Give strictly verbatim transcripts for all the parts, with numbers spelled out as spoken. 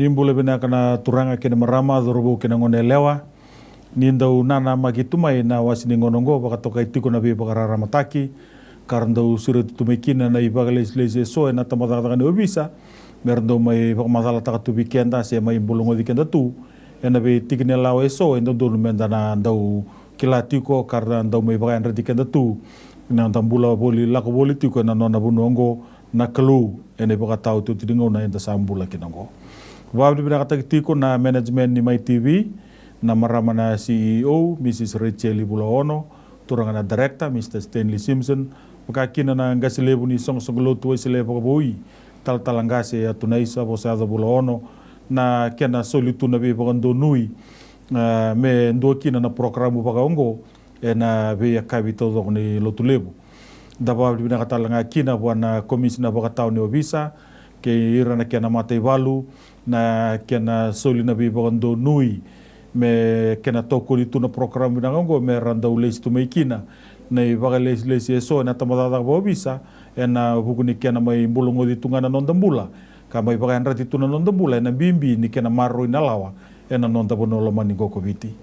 Ni bula vinaka na turaga kei na marama, cauravou kei na gone yalewa. Ni dau nanamaki tu mai na wase ni gauna oqo, vakatokai tiko na veivakararamataki ka ra dau sureti tu mai kina na ivakalesilesi eso ena tabacakacaka ni ovisa, me ra dau mai vakamacalataka tu vei keda se mai bulagoci keda tu ena veitikina lawa eso e dodonu me da na dau kila tiko ka ra dau mai vakayadrati keda tu na noda bula voli, lako voli tiko ena nona vanua oqo na Kalou ena ivakataotioti ni gauna eda sa bula kina oqo. Vakavinavinakataki tiko na management ni Mai T V, na marama na C E O, Mrs Rachel Vulaono, turaga na director, Mr Stanley Simpson, vaka kina na qase levu ni soqosoqo lotu Wesele Vakavoui, talatala qase Atunaisa Vosayaco Vulaono, na kena soli tu na veivakadonui, ah, me dua kina na porokaramu vaka oqo ena veiyakavi taucoko ni Lotulevu. Da vakavinavinaka tale ga kina vua na komisina vakatawa ni ovisa kei ira na kena mataivalu, na kena soli na veivakadonui me kena tokoni tu na porokaramu vinaka oqo me ra dau lesi tu mai kina na ivakalesilesi eso ena tabacakacaka vakaovisa ena vuku ni kena mai bulagoci tu ga na noda bula ka mai vakayadrati tu na noda bula ena bibi ni kena maroroi na lawa ena noda vanua lomani qo ko Viti.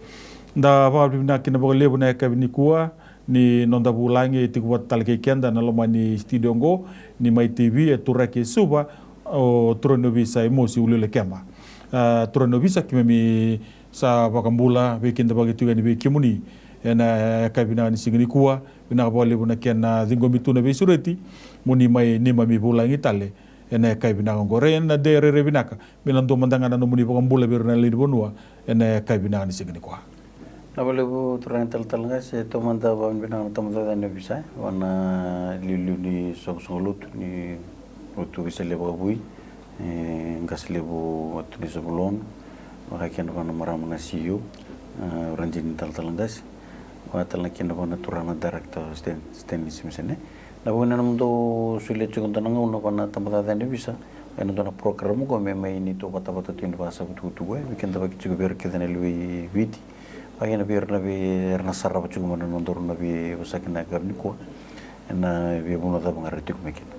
Da vakavinavinaka kina vakalevu na yakavi nikua ni noda vulagi e tiko vata tale kei keda na loma ni studio oqo ni Mai T V e Turaki e Suva, o turaga ni ovisa Emosi Uliulekeba. Ah, turaga ni ovisa, keimami sa vakabula vei keda vakaitikotiko yani vei kemuni ena yakavi vinaka ni siga nikua. Vinaka vakalevu na kena ciqomi tu na veisureti mo ni mai neimami vulagi tale ena yakavi vinaka oqo. Rai na dei rairai vinaka me na dua mada ga na nomuni vakabula vei ira na lewe ni vanua ena yakavi vinaka ni siga nikua. Vinaka vakalevu turaga talatala qase, taumada vakavinavinaka na tabacakacaka ni ovisa, vua na iliuliu ni soqosoqo lotu ni lotu Wesele Vakavoui, e, qase levu Atunaisa Vulaono, vaka kina vua na marama na C E O, e, Radini talatala qase, vaka tale ga kina vua na turaga na director Stan, Stanley Simpson, e. Na vuku ni nomudou solia tiko dua na gauna vua na tabacakacaka ni ovisa ena dua na program oqo me mai neitou vatavata tu ni vakasavu tukutuku, e, vei keda vaka tiko vei ira kece na lewe i Viti, vaka kina vei ira na vei, era na sarava tiko mai na nodaru na veivosaki na yakavi nikua ena veivanua cava ga era tiko mai kina.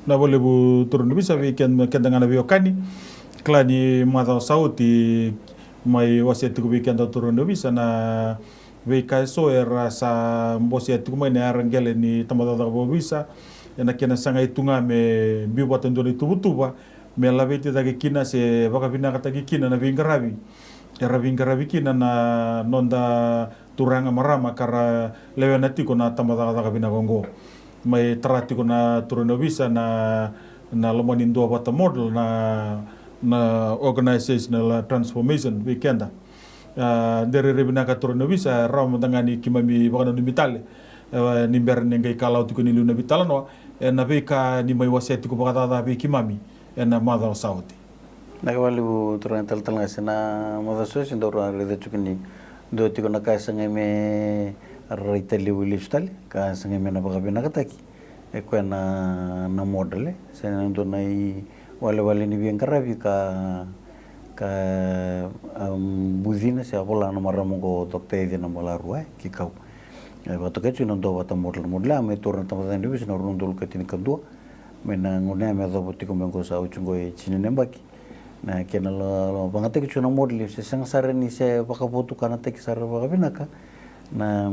Vinaka vakalevu turaga ni ovisa, vei keda, keda ga na veiwekani, kila ni macawa sa oti mai wasea tiko vei keda turaga ni ovisa na veika eso era sa bosea tiko mai na yara qele ni tabacakacaka vakaovisa ena kena sagai tu ga me biu vata e dua na ituvatuva me laveti cake kina se vakavinakataki kina na veiqaravi era veiqaravi kina na noda turaga marama ka ra lewena tiko na tabacakacaka vinaka oqo. Mai tara tiko na turaga ni ovisa na, na loma ni Duavata Model na, na organizational transformation vei keda. Ah, de rairai vinaka turaga ni ovisa, rawa mada ga ni keimami vakananumi tale, eh, ni bera ni qai kalawa tiko ni liu na veitalanoa ena veika ni mai wasea tiko vakacaca vei keimami ena macawa sa oti. Vinaka vakalevu turaga talatala qase, na macawa sa oti daru a raica tiko ni dua tiko na ka e sagai me rai tale, lesu tale, ka e sagai me na vakavinakataki. E koya na, na model, e, se na dua na iwalewale ni veiqaravi ka, ka, am, bucina se a vola na marama oqo Doctor Ece Nabalarua, e, Kikau. E vakatokai tiko na Duavata Model. Model a mai taura na tabacakacaka ni ovisa ena rua na udolu ka tinikadua. Mai na gauna ya me yacova tiko mai oqo sa oti oqo e tini na yabaki. Na kena lo, lo, vagataki tiko na model, se sega sara ni se vakavotukanataki sara vakavinaka na,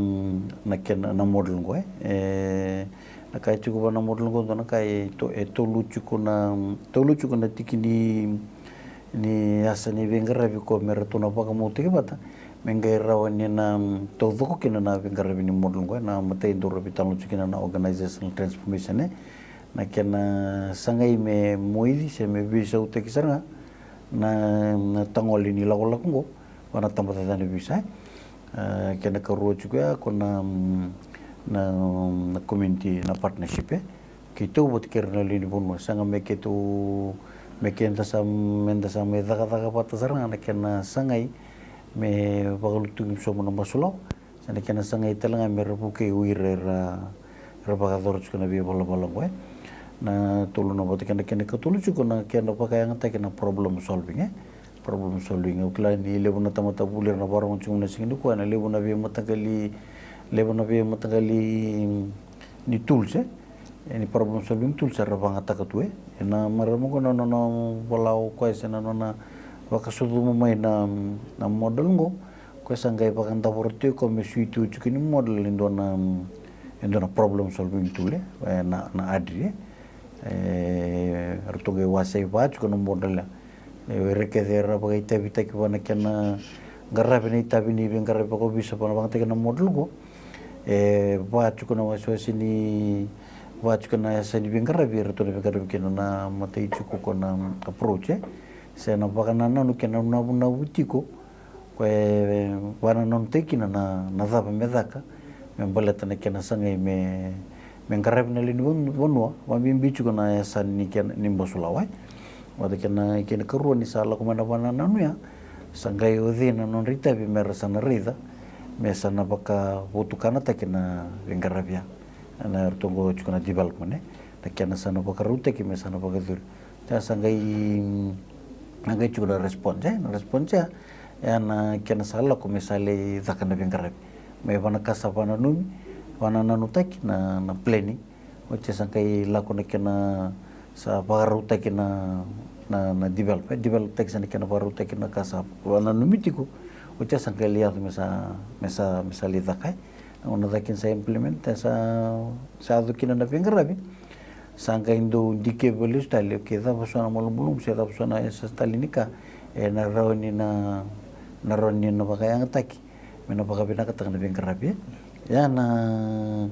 na kena na model oqo, e. E, na ka e tiko vua na model oqo, dua na ka e to, e tolu tiko na, tolu tiko na tiki ni, ni yasa ni veiqaravi ko me ratou na vakamau tiko vata me qai rawa ni na taucoko kina na veiqaravi ni model oqo, e. Na matai daru veitalanoa tiko kina na organizational transformation, e. Na kena sagai me moici se me veisautaki sara ga na, na tagole ni lakolako oqo vua na tabacakacaka ni ovisa, e. A, kena karua tiko ya ko na, na, na community, na partnership, e. Keitou vata kei ira na lewe ni vanua, sega me keitou, me keda sa, me da sa mai cakacaka vata sara ga na kena sagai me vakalutuki sobu na masu lawa. Sa na kena sagai tale ga me ra vukei o ira era, era vakayacora tiko na veivalavala oqo, e. Na tolu na vata kena, kena ikatolu tiko na kena vakayagataki na problem solving, e. Problem solving. Au kila ni levu na tamata vuli era na vakarorogo tiko mai na siga nikua, na levu na veimataqali, levu na veimataqali, mm, ni tools, e. E ni problem solving tool sa ra vagataka tu e. E na marama qo na nona vola o koya se na nona vakasucuma mai na, na model qo. Koya sa qai vakadavora tiko me sui tu tiko ni model e dua na, e dua na problem solving tool e, e na, na adri e. E ratou qai wasea vaka tiko na model ya. E, o ira kece era vakaitavitaki vua na kena qaravi na itavi ni veiqaravi vakaovisa vua na vagataki na model qo. E vaka tiko na wasewase ni, vaka tiko na yasa ni veiqaravi eratou na veiqaravi kina na matai tiko ko na approach e. Se na vakanananu kei na navunavu tiko. Ko e vakanananu tiko kina na, na cava me caka me baleta na kena sagai me, me qaravi na lewe ni vanua, vakabibi tiko na yasa ni kena, ni basulawa e. Vata kei na, kei na karua ni sa lako mai na vakanananu ya, sa qai o cei na nodra itavi me ra sa na raica me sa na vakavotukanataki na veiqaravi ya. Na eratou qo tiko na development e, na kena sa na vakarautaki me sa na vakacuri. Sa, sa qai, sa qai tiko na response e, na response ya, ya na kena sa lako me sa lai caka na veiqaravi. Mai vua na ka sa vakananumi, vakanananutaki na, na planning. Oti sa qai lako na kena sa vakarautaki na, na, na develop, e developtaki sa na kena vakarautaki na ka sa vakananumi tiko. Oti sa qai lai yaco me sa, me sa, me sa lai caka e. Na gauna caka kina sa implement, e sa, sa yaco kina na veiqaravi. Sa qai dau dikevi lesu tale, okay, cava so na malumalumu se cava so na yasa tale ni ka e na rawa ni na, na rawa ni na vakayagataki me na vakavinakataka na veiqaravi e. Ya na,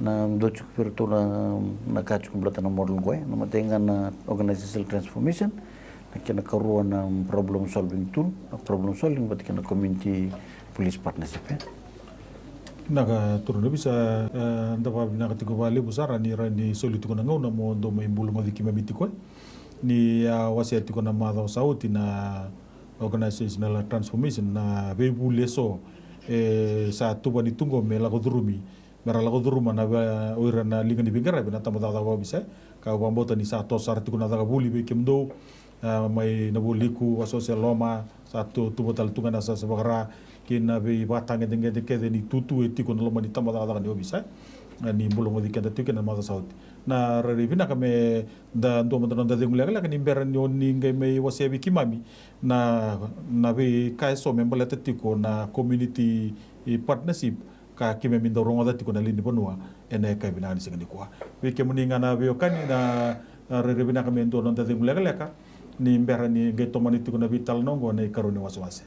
na dua tiko vei iratou na, na ka tiko baleta na model qo e, na matai ga na organizational transformation, na kena karua na problem solving tool, na problem solving vata kei na community police partnership e. Vinaka turaga ni ovisa, e, da vakavinaka tiko vakalevu sara ni rawa ni soli tiko na gauna mo dou mai bulagoci keimami tiko e. Ni a wasea tiko na macawa sa oti na organizational transformation, na veivuli eso e sa tuvani tu qo me lako curumi, me ra lako curuma na vei, o ira na liga ni veiqaravi na tabacakacaka vakaovisa e. Ka au vakabauta ni sa toso sara tiko na caka vuli vei kemudou, a, mai na Vualiku, wasewase e Loma, sa tu, tuva tale tu ga na sa, sa vakara kei na veivakatagedegede kece ni tutu e tiko na loma ni tabacakacaka ni ovisa e. A, ni bulagoci keda tiko kina na macawa sa oti. Na rairai vinaka me da dua mada na noda cegu lekaleka ni bera ni o ni qai mai wasea vei keimami na, na veika eso me baleta tiko na community partnership ka keimami dau rogoca tiko na lewe ni vanua ena yakavi vinaka ni siga nikua. Vei kemuni ga na veiwekani na, a, rairai vinaka me dua na noda cegu lekaleka ni bera ni qai tomani tiko na veitalanoa oqo ena ikarua ni wasewase.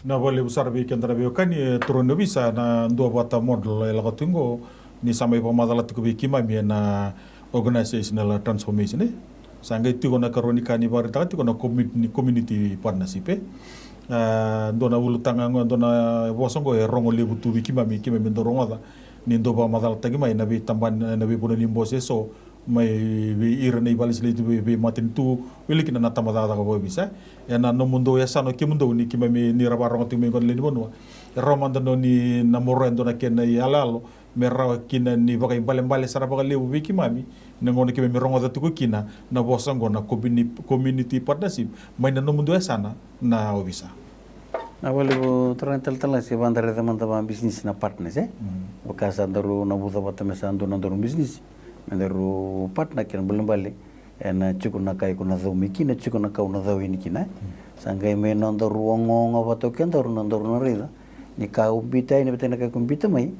Na vakalevu sara vei keda na veiwekani, e, turaga ni ovisa, na dua vata model e lako tiko qo ni sa mai vakamacala tiko vei keimami ena organizational transformation e. Sa qai tiko na karua ni ka ni vakaraitaka tiko na community, community partnership e. A, dua na ulutaga qo, dua na vosa qo e rogo levu tu vei keimami, keimami dau rogoca ni dau vakamacalataki mai na veitabana, na veivanua ni bose eso, mai vei ira na ivakalesilesi vei, veimatanitu, wili kina na tabacakacaka vakaovisa e. Ena nomudou yasana o kemudou ni keimami ni ra vakarogo tiko mai qo na lewe ni vanua, e rawa mada ni na moroya e dua na kena iyaloyalo me rawa kina ni vakaibalebale sara vakalevu vei keimami na gauna keimami rogoca tiko kina na vosa oqo na community, community partnership mai na nomudou yasana na ovisa. Na vakalevu turaga talatala, se vaka da raica mada vakabisinisi na partners e. Mm. Vaka sa daru navuca vata me sa dua na daru bisinisi me daru partner, kena ibalebale ena tiko na ka iko na cau mai kina, tiko na ka au na cau yani kina e. Mm. Sa qai mai na daru ogaoga vata o kedaru na daru na raica ni ka au biuta yani vata na ka iko biuta mai,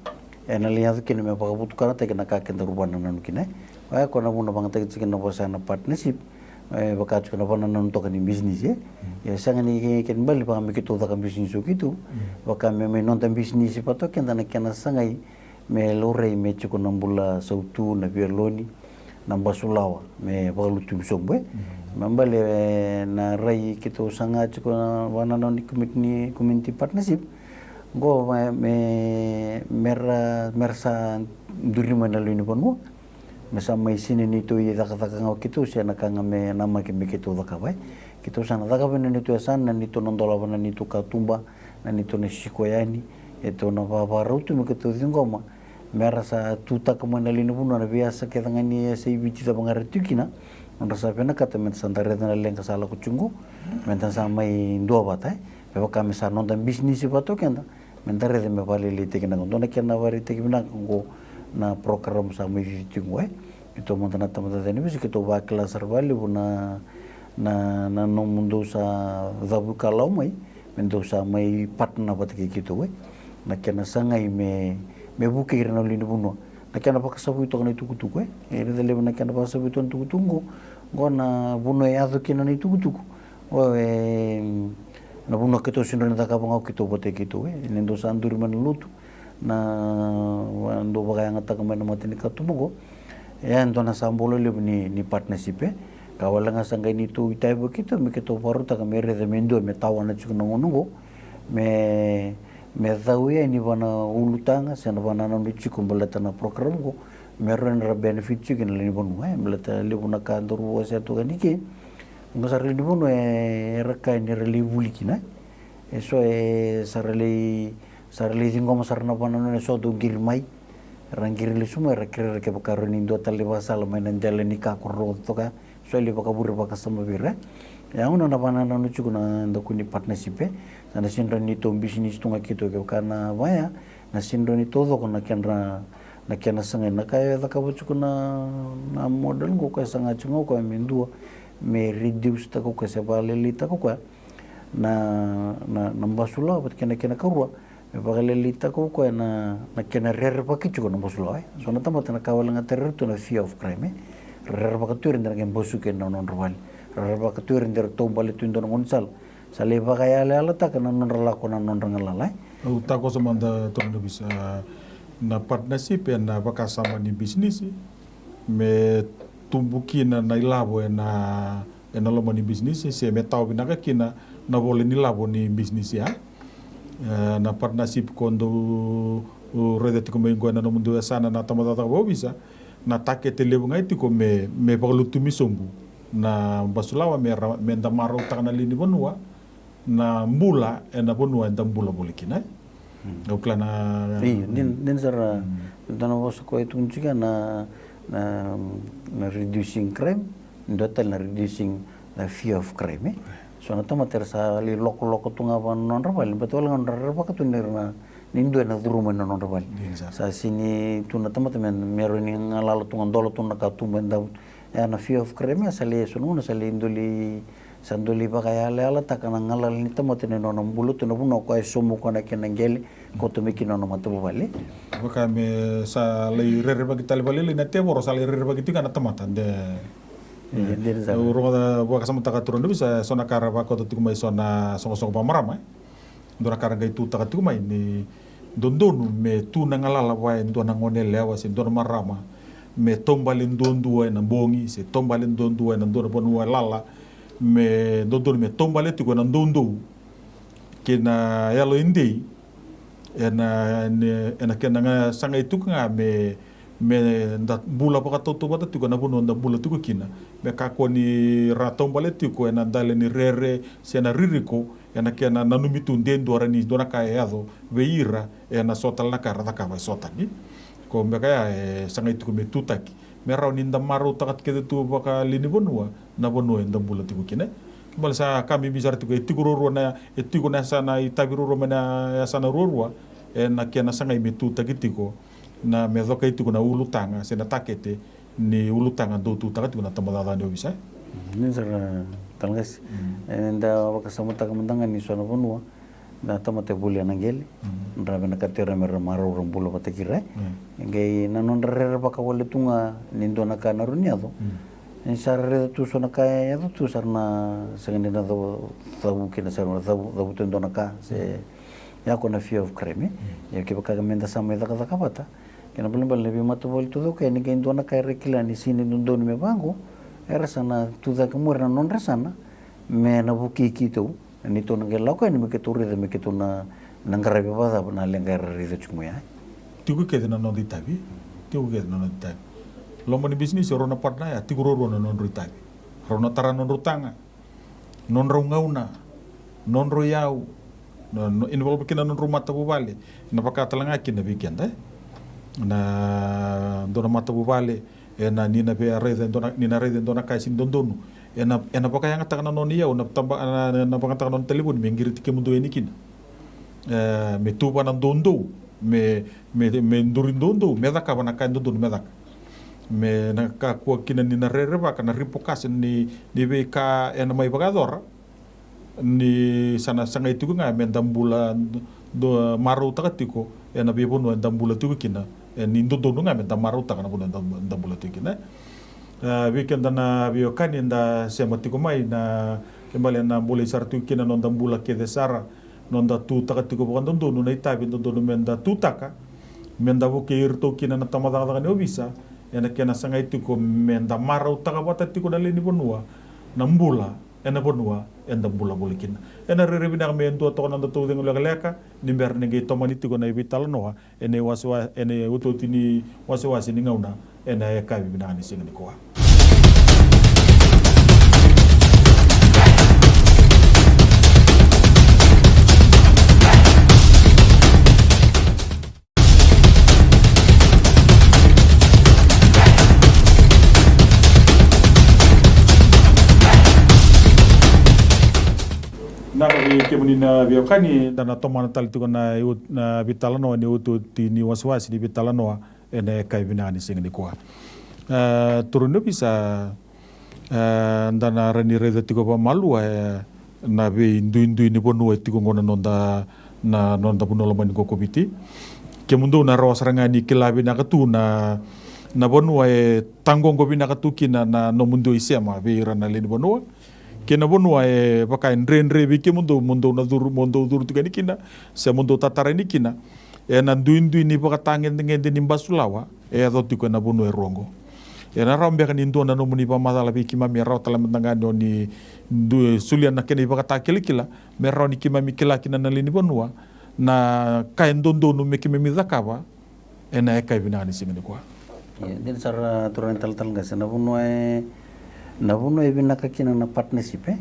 ena lai yaco kina me vakavotukanataki na ka kedaru vakanananu kina e. Oya ko na vuna vakayagataki tiko na vosa na partnership, e, vaka tiko na vakanananu toka ni bisinisi e. Mm. E sega ni ke, kena ibalebale vaka me keitou caka bisinisi o keitou. Mm. Vaka me mai noda bisinisi vata o keda na kena sagai me laurai me tiko na bula sautu, na veiloni, na basulawa me vakalutuvi sobu e. Mm. Me bale, e, na rai keitou saga tiko na vakanananu ni community, ni community partnership qo me, me, me ra, me ra sa duri mai na lewe ni vanua, me sa mai sinai neitou icakacaka ga o keitou se na ka ga me namaki me keitou cakava e. Keitou sa na cakava ena neitou yasana, na neitou na dolava na neitou katuba, na neitou na siko yani, Keitou na vavarau tu me keitou ciqoma me ra sa tutaka mai na lewe ni vanua na veiyasa kece ga ni yasa i Viti cava ga era tiko kina. Nodra sa vinakata me da sa da raica na leqa sa lako tiko qo, me da sa mai duavata, e. Me vaka me sa noda bisinisi vata o keda, me da raica me vakalailaitaki na qo. Dua na kena vakaraitaki vinaka qo na program sa mai cici tiko qo, e. Keitou mada na tamata cakacaka ni ovisa, keitou vakila sara vakalevu na, na, na nomudou sa cavu ka lau mai, me dou sa mai partner vata kei keitou, e. Na kena sagai me, me vukei ira na lewe ni vanua. Na kena vakasavui toka na itukutuku, e. E raica levu na kena vakasavui toka na itukutuku qo, qo na vanua e yaco kina na itukutuku. Qo e na vanua keitou sega ni cakava ga o keitou vata kei keitou, e. Ni dou sa duri mai na lotu, na dou vakayagataka mai na matanikatuba qo. E dua na sa bula levu ni, ni partnership, e. Ka wale ga sa qai neitou itavi vei keitou me keitou vakarautaka me raica me dua me tawana tiko na gauna qo, me, me cau yani vua na ulutaga se na vakanananu tiko baleta na program qo, me rawa ni ra benefit tiko na lewe ni vanua, e. Baleta levu na ka daru wasea toka yani ke, qo sa lewe ni vanua e, era kaya ni ra lai vuli kina, e. So e sa ra lai, sa ra lai ciqoma sara na vakanananu, e so dau qiri mai, ra qiri lesu mai, ra kerea kevaka e rawa ni dua tale vakasala mai na dela ni ka ko ra rogoca toka ya. So e lai vakavure vakasama vei ira, e. Ia gauna na vakanananu tiko na daku ni partnership, e. Sa na sega ni rawa ni tou bisinisi tu ga keitou, kevaka na vaya, na sega ni rawa ni taucoko na kedra, na kena sagai. Na ka e cakava tiko na, na model qo, ka e saga tiko ga o koya me dua, me reduce taka o koya se vakalailaitaka o koya na, na, na basu lawa vata kei na kena karua, me vakalailaitaka o koya na, na kena rerevaki tiko na basu lawa, e. So na tamata na ka wale ga tara ira tu na fear of crime, e. Rerevaka tu ira de ra qai basuki na nodra vale. Rerevaka tu ira de ra taubale tu e dua na gaunisala. Sa lai vakayalayalataka na nodra lako, na nodra galala, e. Au takoso mada, turaga ni ovisa, na partnership ena vakasama ni bisinisi me tubu kina na ilavo ena, ena loma ni bisinisi, se me tawa vinaka kina na ivola ni lavo ni bisinisi, a. E, na partnership ko dou raica tiko mai qo ena nomudou yasana na tabacakacaka vakaovisa, na takete levu ga e tiko me, me vakalutumi sobu na basu lawa, me ra, me da marautaka na lewe ni vanua na bula ena vanua eda bula voli kina, e. Au kila na, io, dina, dina sara. Dua na vosa ko e tukuni tiko ya na, na, na reducing crime, dua tale na reducing the fear of crime, e. So na tamata era sa lai lokoloko tu ga vua na nodra vale, baleta wale ga nodra rerevaka tu ni ra na, ni dua ena curuma na nodra vale. Sa sega ni tu na tamata me, me rawa ni galala tu ga, dola tu na katuba e dau. Ia na fear of crime ya sa lai, so na gauna sa lai doli, sa doli vakayalayalataka na galala ni tamata ena nona bula tu ena vanua o koya e sauma o koya na kena qele, kauta mai kina nona matavuvale. Vaka me sa lai rerevaki tale vakalailai na tevoro, sa lai rerevaki tiko ga na tamata, de. Io, dina sara. Au rogoca, vakasamataka, turaga ni ovisa, e so na ka ra vakauta tiko mai so na soqosoqo vakamarama, e. Dua na ka ra qai tutaka tiko mai ni dodonu me tu na galala vua e dua na gone yalewa se dua na marama me taubale duadua ena bogi se taubale duadua ena dua na vanua lala, me dodonu me taubale tiko ena doudou kei na yalo e dei, ena, ena, ena kena ga sagai tiko ga me, me da bula vakatautauvata tiko ena vanua da bula tiko kina. Me kakua ni ra taubale tiko ena dela ni rere se na ririko, ena kena nanumi tu de dua, rawa ni dua na ka e yaco vei ira, ena so tale na ka ra cakava e so tani. Ko beka ya e sagai tiko me tutaki, me rawa ni da marautaka kece tu vakalewe ni vanua na vanua eda bula tiko kina. Baleta sa ka bibi sara tiko, e tiko ruarua na, e tiko na yasana itavi ruarua mai na yasana ruarua, ena kena sagai me tutaki tiko na, me cokai tiko na ulutaga se na takete ni ulutaga dou tutaka tiko na tabacakacaka ni ovisa, e. Dina sara, talatala qase. Eda vakasamataka mada ga ni so na vanua na tamata e volia na qele, ra vinakata ira me ra marau, ra bula vata kei ira, e. Qai na nodra rerevaka wale tu ga ni dua na ka na rawa ni yaco. Ni sa ra raica tu so na ka e yaco tu, sa ra na sega ni na cavu, cavu kina, sa ra na cavu, cavu tu e dua na ka se, ya ko na fear of crime, e. Ia kevaka me da sa mai cakacaka vata, kena ibalebale na veimatavuvale taucoko ya, ni qai dua na ka era kila ni sega ni dodonu me vaqo, era sa na tucake mai ira na nodra yasana me na vukei keitou. Ni tou na qai lako yani me keitou raica me keitou na, na qaravi vakacava na leqa era raica tiko mai ya. Tiko kece na noda itavi. Tiko kece na noda itavi. Loma ni bisinisi, rau na partner ya, tiko ruarua na nodrau itavi. Rau na tara nodrau taga, nodrau gauna, nodrau iyau, na, na involve kina na nodrau matavuvale, na vaka tale ga kina vei keda, e. Na dua na matavuvale, e na ni na via raica e dua na, ni na raica e dua na ka e sega ni dodonu, e na, e na vakayagataka na nona iyau, na taba, na, na, na vakayagataka na nona talevoni me qiriti kemudou yani kina. E, me tu vua na doudou, me, me, me duri doudou, me cakava na ka e dodonu me caka. Me na kakua kina ni na rerevaka na repercussion ni, ni veika e na mai vakayacora, ni sa na sagai tiko ga me da bula, do, marautaka tiko e na veivanua e da bula tiko kina, e ni dodonu ga me da marautaka na vanua e da, da bula tiko kina, e. E, vei keda na veiwekani da sema tiko mai na, ke bale na bolei sara tiko kina noda bula kece sara, noda tutaka tiko vakadodonu na itavi e dodonu me da tutaka, me da vukei iratou kina na tamata cakacaka ni ovisa, e na kena sagai tiko me da marautaka vata tiko na lewe ni vanua na bula e na vanua e da bula voli kina. E na rairai vinaka me dua toka na noda taucegu lekaleka ni bera ni qai tomani tiko na veitalanoa e na iwasewase, e na iotioti ni wasewase ni gauna e na yakavi vinaka ni siga nikua. Na, vei kemuni na veiwekani, da na tomana tale tiko na, na veitalanoa ni iotioti ni wasewase ni veitalanoa e na yakavi vinaka ni siga nikua. E, turaga ni ovisa, e, da na rawa ni raica tiko vakamalua, e, na veiduidui ni vanua e tiko qo na noda, na noda vanua lomani qo ko Viti. Kemudou na rawa sara ga ni kila vinaka tu na, na vanua e taqoqo vinaka tu kina na nomudou isema vei ira na lewe ni vanua, kei na vanua e vaka e dredre vei kemudou mo dou na curu, mo dou curu tiko yani kina, se mo dou tatara yani kina, e na duidui ni vakatagedegede ni basulawa e yaco tiko e na vanua e rua oqo. E na rawa beka ni dua na nomuni vakamacala vei keimami, e rawa tale mada ga ni o ni du, solia na kena ivakatakilakila me rawa ni keimami kila kina na lewe ni vanua na ka e dodonu me keimami cakava e na yakavi vinaka ni siga nikua. Ia, dina sara, turaga ni talatala qase, na vanua e, na vanua e vinaka kina na partnership, e.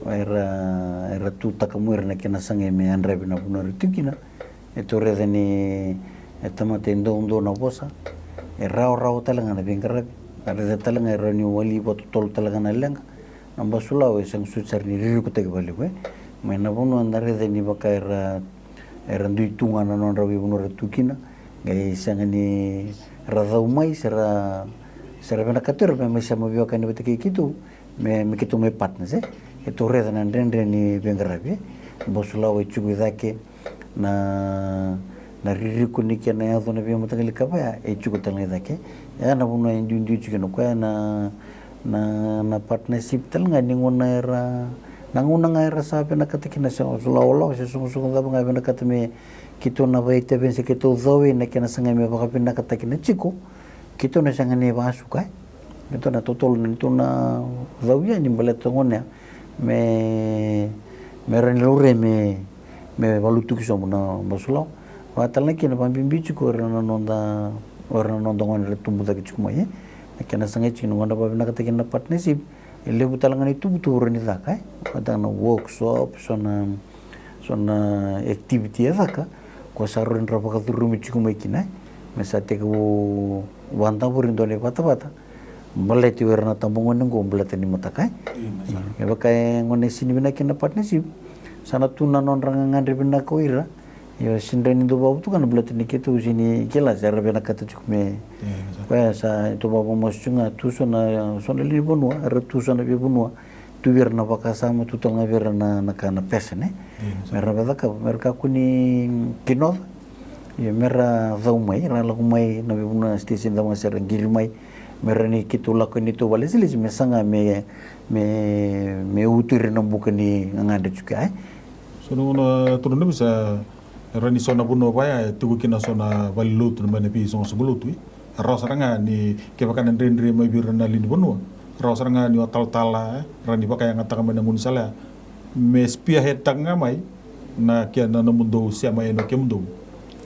Era, era tutaka mai ira na kena sagai me yadravi na vanua era tu kina. E tou raica ni e tamata e doudou na vosa, e rawarawa tale ga na veiqaravi, e raica tale ga e rawa ni wali vakatotolo tale ga na leqa. Na basulawa e sega soti sara ni ririkotaki vakalevu, e. Mai na vanua da raica ni vaka era, era dui tu ga na nodra veivanua era tu kina, qai sega ni ra cau mai, se ra, se ra vinakata ira me mai sema veiwekani vata kei keitou, me, me keitou mai partners, e. E tou raica na dredre ni veiqaravi, e. Basulawa e tiko i cake, na, na ririko ni kena yaco na veimataqali kava ya e tiko tale ga i cake. Ya na vanua e duidui tiko kina o koya na, na, na partnership tale ga ni gauna era, na gauna ga era sa vinakata kina se so lawalawa se soqosoqo cava ga e vinakata me keitou na vakaitavi se keitou cau ena kena sagai me vakavinakataki na tiko. Keitou na sega ni vakasuka, e. Keitou na totolo na neitou na cau yani baleta gone ya me, me rawa ni laurai me, me valutuki sobu na basulawa. Vakatale ga kina vakabibi tiko o ira na noda, o ira na noda gone era tubu cake tiko mai, e. Na kena sagai tiko na gauna vakavinakataki na partnership. E levu tale ga na ituvatuva rawa ni caka, e. Vata na workshop, so na, so na activity e caka, ko sa rawa ni ra vakacurumi tiko mai kina, e. Me sa tekivu vakadavori dua na ivatavata baleti o ira na tabagone qo baleta ni mataka, e. Io, me sa. E vaka e gone e sini vinaka kina na partnership, sa na tu na nodra gagadre vinaka o ira. Io, sini rawa ni dau vakavotukana baleta ni keitou sini kila se ra vinakata tiko me, e, sa. Koya sa tou vakavakamasu tiko ga tu so na, so na lewe ni vanua, era tu so na veivanua, tu vei ira na vakasama, tu tale ga vei ira na, na ka na pesa, ne? Io, sa. Me ra vacakava, me ra kakua ni kinoca. Io, me ra cau mai, ra lako mai na veivanua station cava ga se ra qiri mai, me ra ni keitou lako ena neitou vale lesilesi me saga me, me, me uturi na buka ni gagadre tiko ya, e. So na gauna turaga ni ovisa, e rawa ni so na vanua vaya e tiko kina so na valelotu mai na veisoqosoqo lotu, e. E rawa sara ga ni kevaka na dredre mai vei ira na lewe ni vanua, e rawa sara ga ni o talatala, e, rawa ni vakayagataka mai na gaunisala ya me spearhead taka ga mai na kena nomudou sema yani o kemudou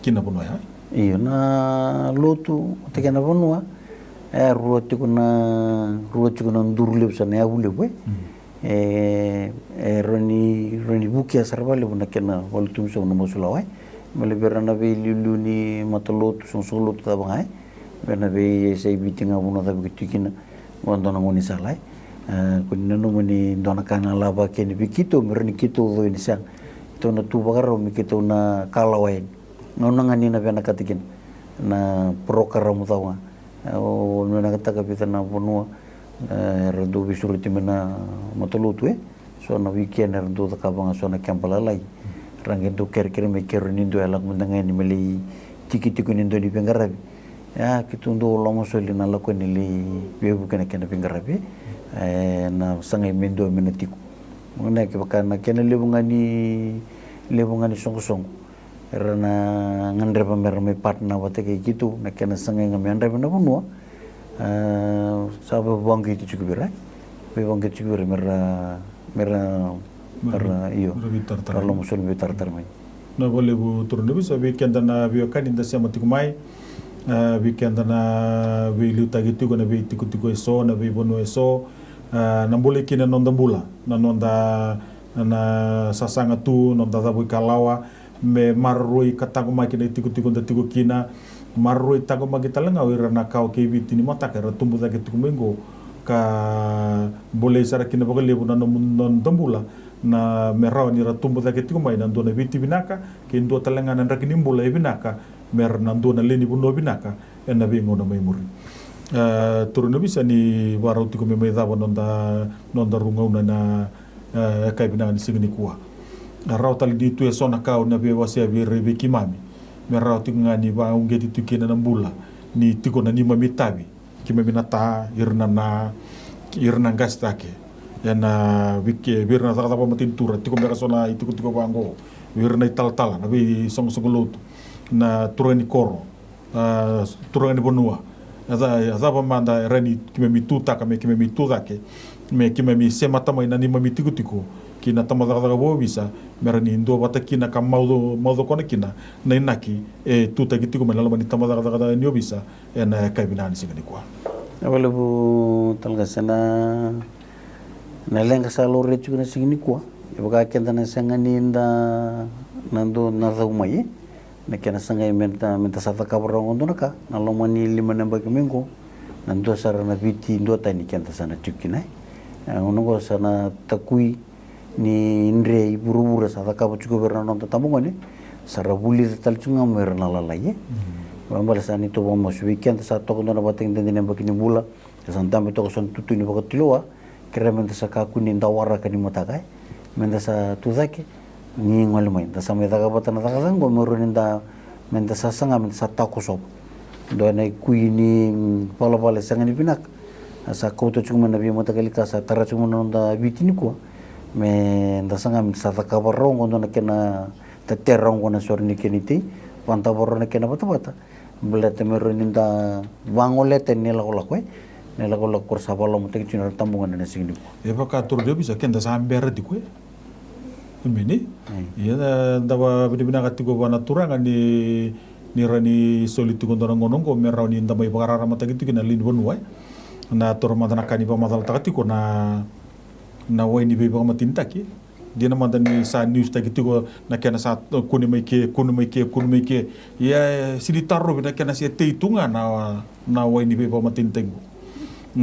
ki na vanua ya. Io, na lotu vata kei na vanua, e rua tiko na, rua tiko na duru levu sa na yavu levu, e. Mm. E, e rawa ni, rawa ni vukea sara vakalevu na kena valutubu sobu na masu lawa, e. Baleta vei ira na veiliuliu ni matalotu, soqosoqo lotu cava ga, e. Vei na veiyasai Viti ga, vanua cava keitou tu kina, vakadua na gaunisala, e. E, ko ni nanuma ni dua na ka na lava kina vei keitou, me rawa ni keitou cau ni sega. Keitou na tu vakarau me keitou na kalawa yani. Gauna ga ni na vinakata kina na porokaramu cava ga. E, au vinakataka vica na vanua, e, era dau veisureti mai na matalotu, e. So na weekend era dau cakava ga so na keba lalai. Ra qai dau kerekere mai, kere ni dua e lako mada ga yani me lai tiki tiko ni dua ni veiqaravi. Ia, keitou dau loma soli na lako yani lai veivuke na kena veiqaravi. E, na sagai me dua me na tiko. Mo na kevaka na kena levu ga ni, levu ga ni soqosoqo era na gadreva me ra mai partner vata kei keitou, na kena sagai ga me yadravi na vanua. A, sa veivaqueti tiko vei ira, e. Veivaqueti tiko vei ira me ra, me ra, me ra, io, me ra veitaratara, ra loma soli me veitaratara mai. Vinaka vakalevu turaga ni ovisa, vei keda na veiwekani da sema tiko mai, a, vei keda na veiliutaki tiko na veitikotiko eso, na veivanua eso, a, na bolei kina na noda bula, na noda, na sasaga tu, noda cava i kalawa, me maroroi ka taqomaki na itikotiko da tiko kina, maroroi taqomaki tale ga o ira na kawa kei Viti ni mataka era tubu cake tiko mai qo, ka bolei sara kina vakalevu na nomu, noda bula, na me rawa ni ra tubu cake tiko mai na dua na Viti vinaka, kei dua tale ga na draki ni bula e vinaka, me ra na dua na lewe ni vanua vinaka ena veigauna mai muri. E, turaga ni ovisa, ni vakarau tiko me mai cava noda, nodaru gauna na, e, yakavi vinaka ni siga nikua. E rawa tale ni tu eso na ka au na via wasea vei ira, vei keimami, me rawa tiko ga ni vakauqeti tu kina na bula, ni tiko na neimami itavi, keimami na ta, ira na na, ira na qase cake. Ena vei ke, vei ira na cakacaka vakamatanitu, ra tiko beka so na itikotiko vaqo, vei ira na italatala, na veisoqosoqo lotu, na turaga ni koro, a, turaga ni vanua. A ca-, a cava mada e rawa ni keimami tutaka me keimami tu cake, me keimami semata mai na neimami itikotiko ki na tabacakacaka vakaovisa, me rawa ni duavata kina ka mauco-, maucokona kina na inaki e tutaki tiko mai na loma ni tabacakacaka ni ovisa ena yakavi vinaka ni siga nikua. Vinaka vakalevu tale ga, sa na, na leqa sa laurai tiko na siga nikua. E vaka keda na sega ni da na dau na cau mai, e. Na kena sagai me da, me da sa cakava rawa qo dua na ka na loma ni lima na yabaki mai qo. Na dua sara na Viti duatani keda sa na tiko kina, e. E, gauna qo sa na takui ni dre i vuravura sa cakava tiko vei ira na noda tabagone, sa ra vulica tale tiko ga mai ira na lalai, e. Mm. Baleta sa ni tou vakamasu, vei keda sa toka dua na ivakatagedegede ni yabaki ni bula, sa dabe toka so na itutu ni vakatulewa, kerea me da sa kakua ni da waraka ni mataka, e. Me da sa tu cake, ni gole mai, da sa mai caka vata na cakacaka qo me rawa ni da, me da sa saga me da sa takosova. Dua na ikui ni, mm, valavala e sega ni vinaka, a sa kauta tiko mai na veimataqali ka sa tara tiko mai na noda Viti nikua, me da saga me da sa cakava rawa qo dua na kena tatera qo na sore ni kena itei, vadava rawa na kena vatavata. Baleta me rawa ni da vagolea tani na ilakolako, e, na ilakolako ko ra sa vakalomataki tiko na tabagone ena siga nikua. E vaka turaga ni ovisa, keda sa bera tiko, e. Emeni. Mm. Ia, da vakavinavinaka tiko vua na Turaga ni, ni rawa ni soli tiko dua na gauna qo me rawa ni da mai vakararamataki tiko na lewe ni vanua, e. Na toro mada na ka ni vakamacalataka tiko na, na wai ni veivakamatenitaki. Dina mada ni sa niusitaki tiko na kena sa kune mai ke, kune mai ke, kune mai ke. Ia, e sega ni tarovi na kena se tei tu ga na, na wai ni veivakamatenitaki qo.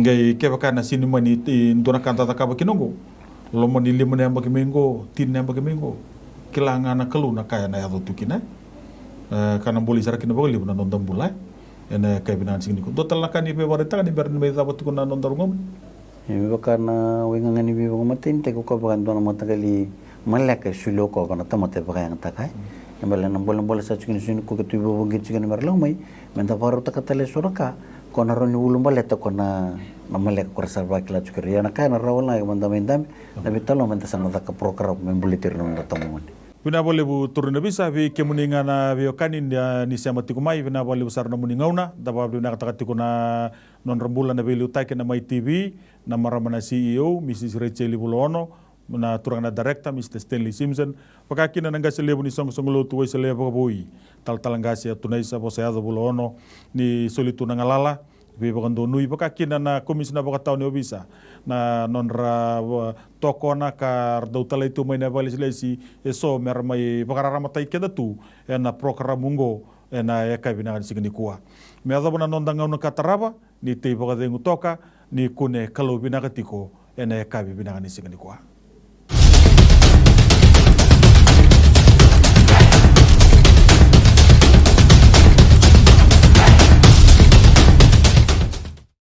Qai kevaka na sega ni mani, e, dua na ka da cakava kina qo, loma ni lima na yabaki mai qo, tini na yabaki mai qo, kila ga na Kalou na ka ena yaco tu kina, e. E, ka na bolei sara kina vakalevu na noda bula, e. Ena yakavi vinaka ni siga nikua. Dua tale na ka ni veivakaraitaka ni bera ni mai cava tiko na nodaru gauna. E, me vaka na waigaga ni veivakamatenitaki, o koya vaka e dua na mataqali maleka e solia o koya vua na tamata e vakayagataka, e. E baleta na bolebole sa tiko ni siga nikua keitou vakauqeti tiko kina me ra lako mai, me da vakarautaka tale e so na ka ko na rawa ni ulabaleta ko na, na maleka ko ra sa vakila tiko. Ia na ka ena rawa wale ga me da mai dabe, na veitalanoa me da sa na caka program me baleti ira na noda tabagone. Vinaka vakalevu turaga ni ovisa, vei kemuni ga na veiwekani ni, a, ni sema tiko mai, vinaka vakalevu sara na nomuni gauna. Da vakavinavinakataka tiko na nodra bula na veiliutaki na Mai T V, na marama na C E O, Mrs Rachel Vulaono, na turaga na director, Mr Stanley Simpson, vaka kina na qase levu ni soqosoqo lotu Waiselea Vakavoui, talatala qase Atunaisa Vosayaco Vulaono, ni soli tu na galala, Veivakadonui vakakina na Komisina Vakatawa ni Ovisa na nodra tokona ka ra dau talai tu mai na vakailesilesi eso me ra mai vakararamataki keda tu ena porokaramu oqo ena yakavi vinaka ni siga nikua. Me yacova na noda gauna ka tarava, ni tei vakacegu toka, ni kune kalou vinaka tiko ena yakavi vinaka ni siga nikua.